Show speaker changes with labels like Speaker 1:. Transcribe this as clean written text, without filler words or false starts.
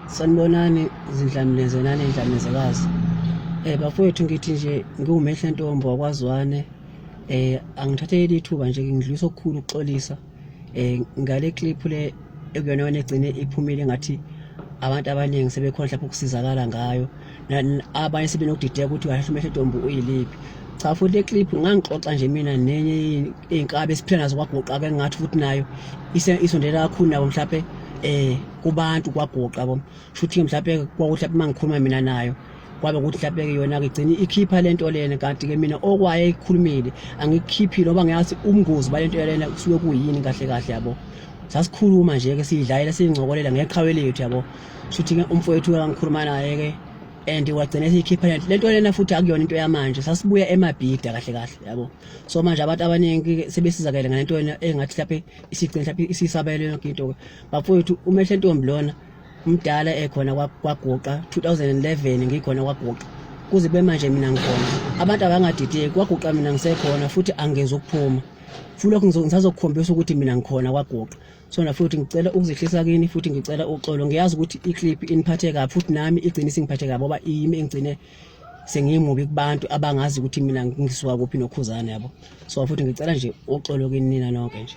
Speaker 1: Sanibonani zindlamlenze nani ndlamlenzekazi. Bafowethu ngithi nje ngiwuMehle Ntombo wakwaZwane. Angithatheli ithuba nje ngidlulisa okukhulu ukuxolisa ngale clip le ekuyona yona egcine iphumile ngathi abantu abaningi sebekhona mhlawumbe ukusizakala ngayo. Abanye sebenokudideka ukuthi kahle uMehle Ntombo uyiliphi. Cha futhi le clip ngangixoxa nje mina nenye iy'nkabi esiphila nazo kwaGuqa ke ngathi futhi nayo isondela kakhulu nabo mhlawumbe kubantu kwaGuqa yabo. Shuthi mhlawumbe kwakuthi mhlawumbe uma ngikhuluma mina nayo kwabe ukuthi mhlawumbe ke yona ke igcine ikhipha lento lena, kanti ke mina okwaye ikhulumile angikukhiphile ngoba ngiyazi ubungozi balento lena kusuke kuyini kahle kahle yabo. Sasikhuluma nje ke siyidlalela siyincokolela ngeqhawe lethu yabo. Shuthi ke umfowethu engikhuluma naye ke and wagcina esiyikhipha lento lento lena futhi akuyona into yamanje, sasibuya emabhida kahle kahle yabo. So manje abantu abaningi sebesizakele ngalento lena engathi mhlawumbe isigcine mhlawumbe isisabele yonke into. Bafowethu, uMehle Ntombi lona umdala ekhona kwaGuqa 2011, ngikhona kwaGuqa kuze kube manje mina ngikhona. Abantu abangadideki, kwaGuqa mina ngisekhona futhi angezi ukuphuma futhi lokhu ngisazokukhombisa ukuthi mina ngikhona kwaGuqa. So na futhi ngicela ukuzehlisa kini futhi ngicela uxolo. Ngiyazi ukuthi iclip iniphathe kabi futhi nami igcine isingiphathe kabi ngoba iyimi engigcine sengimubi kubantu abangazi ukuthi mina ngisuka kuphi noKhuzane yabo. So futhi ngicela nje uxolo kini nina nonke nje.